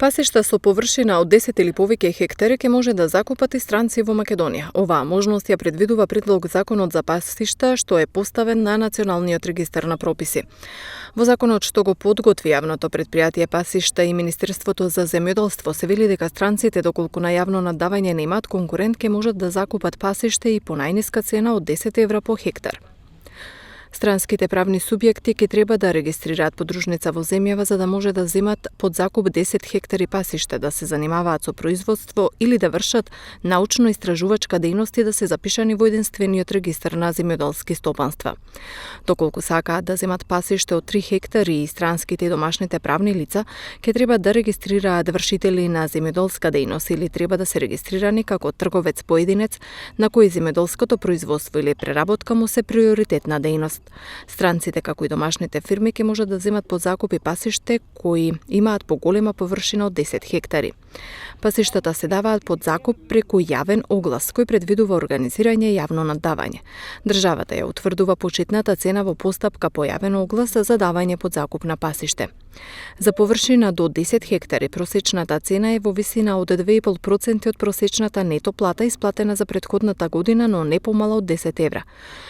Пасишта со површина од 10 или повеќе хектари ќе може да закупат и странци во Македонија. Оваа можност ја предвидува предлог законот за пасишта, што е поставен на Националниот регистар на прописи. Во законот што го подготви јавното предпријатие Пасишта и Министерството за земјоделство се вели дека странците, доколку на јавно наддавање немаат конкурент, ќе можат да закупат пасиште и по најниска цена од 10 евра по хектар. Странските правни субјекти ќе треба да регистрираат подружница во земјава за да може да земат под закуп 10 хектари пасиште, да се занимаваат со производство или да вршат научно-истражувачка дејност и да се запишани во единствениот регистар на земјоделски стопанства. Доколку сакаат да земат пасиште од 3 хектари и странските и домашните правни лица, ќе треба да регистрираат вршители на земјоделска дејност или треба да се регистрирани како трговец поединец на кој земјоделското производство или преработка му се приоритетна дејност. Странците, како и домашните фирми, ќе можат да земат под закуп и пасиште кои имаат поголема површина од 10 хектари. Пасиштата се даваат под закуп преку јавен оглас, кој предвидува организирање јавно наддавање. Државата ја утврдува почетната цена во постапка по јавен оглас за давање под закуп на пасиште. За површина до 10 хектари просечната цена е во висина од 2,5% од просечната нето плата исплатена за претходната година, но не помала од 10 евра.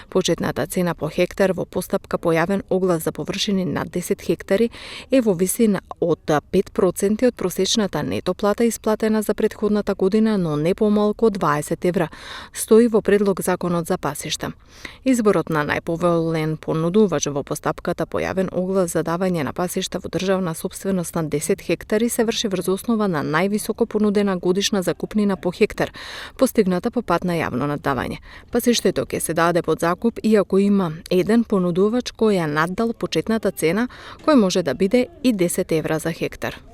Почетната цена по хектар во постапка по јавен оглас за површини над 10 хектари е во висина од 5% од просечната нето плата исплатена за претходната година, но не помалку од 20 евра, стои во предлог законот за пасишта. Изборот на најповолен понудувач во постапката по јавен оглас за давање на пасишта во државна собственост на 10 хектари се врши врз основа на највисоко понудена годишна закупнина по хектар, постигната по пат на јавно наддавање. Пасиштето ќе се даде под закуп иако има еден понудувач кој ја наддал почетната цена, кој може да биде и 10 евра за хектар.